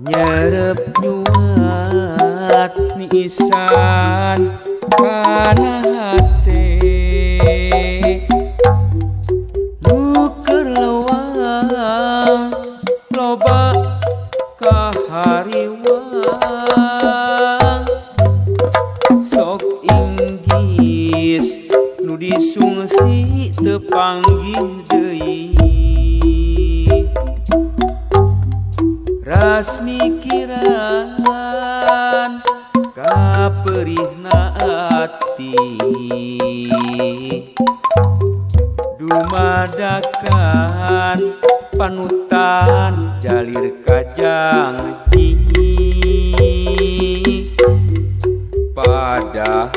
Nyerep nyuat nisan kana hate nu keur lewang loba kahariwang sok inggis nu disungsi teu panggih deui ras mikiran kaperihna ati dumadakan panutan jalir kajangji padahal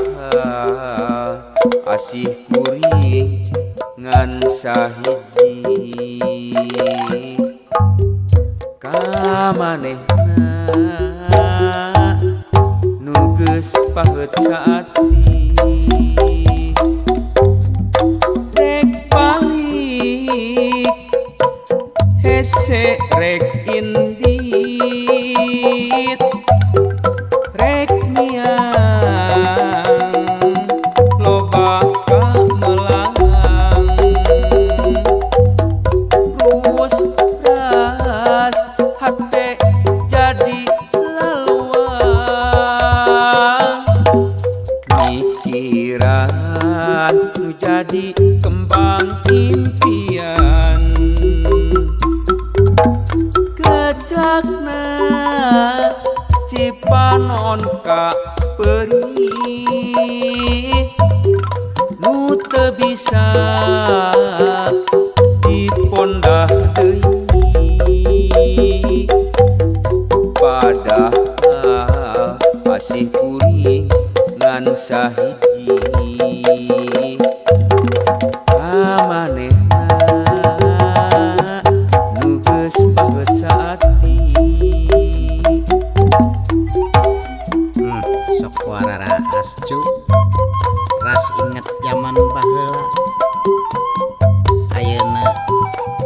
asih kuring ngan sahiji kamanehna nu geus paheut saati rek balik hese rek indit rek miang loba kamelang rus ras hate jadi laluang mikiran nu jadi kembang impian kecakna cipanon ka perih nu teu bisa dipondah deui padahal asih kuring ngan sahiji kamanehna nu geus paheut saati. Sok wararaas cu ras inget zaman baheula ayeuna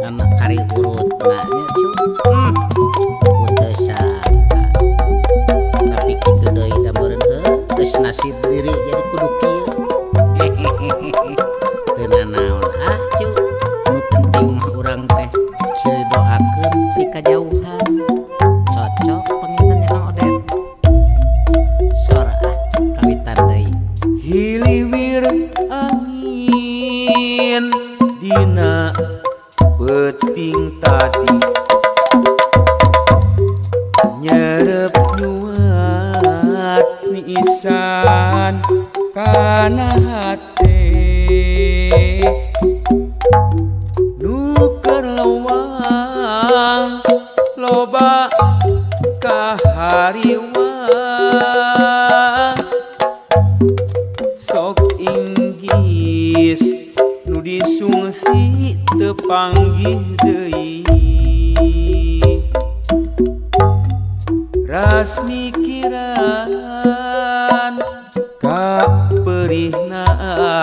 ngan kari urutna nya cu. Putus sangka tapi kitu deui da meureun heuh geus nasib diri jadi kudu kieu. Teu nanaon ah cu, nu penting mah urang teh silih doakeun ti kajauhan. Cocok panginten nya Kang Odet. Sor ah kawitan deui. Hiliwir angin dina peuting tadi nyerep nyuat nisan kana hate nu keur lewang loba kahariwang sok inggis nu disungsi teu panggih deui ras mikiran kaperihna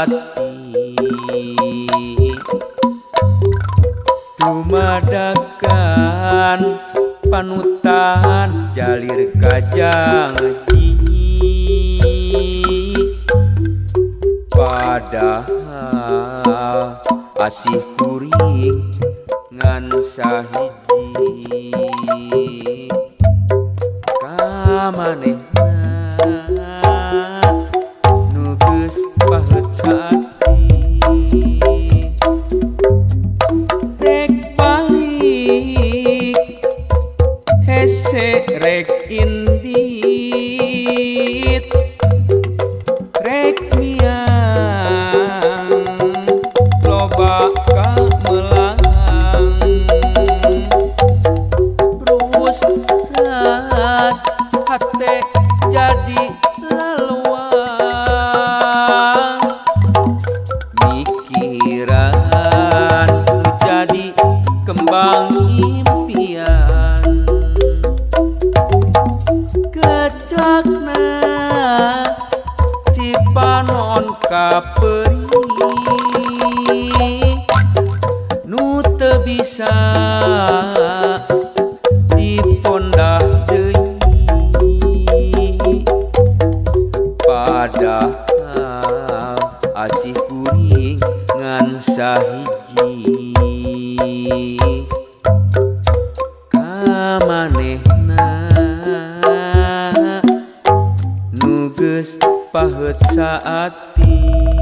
ati dumadakan panutan jalir kajangji padahal asih kuring ngan sahiji kamanehna nu geus paheut saati rek balik hese rek indit rek miang loba kamelang rus ras hate jadi laluang mikiran nu jadi kembang impian. salakina nu geus paheut saati.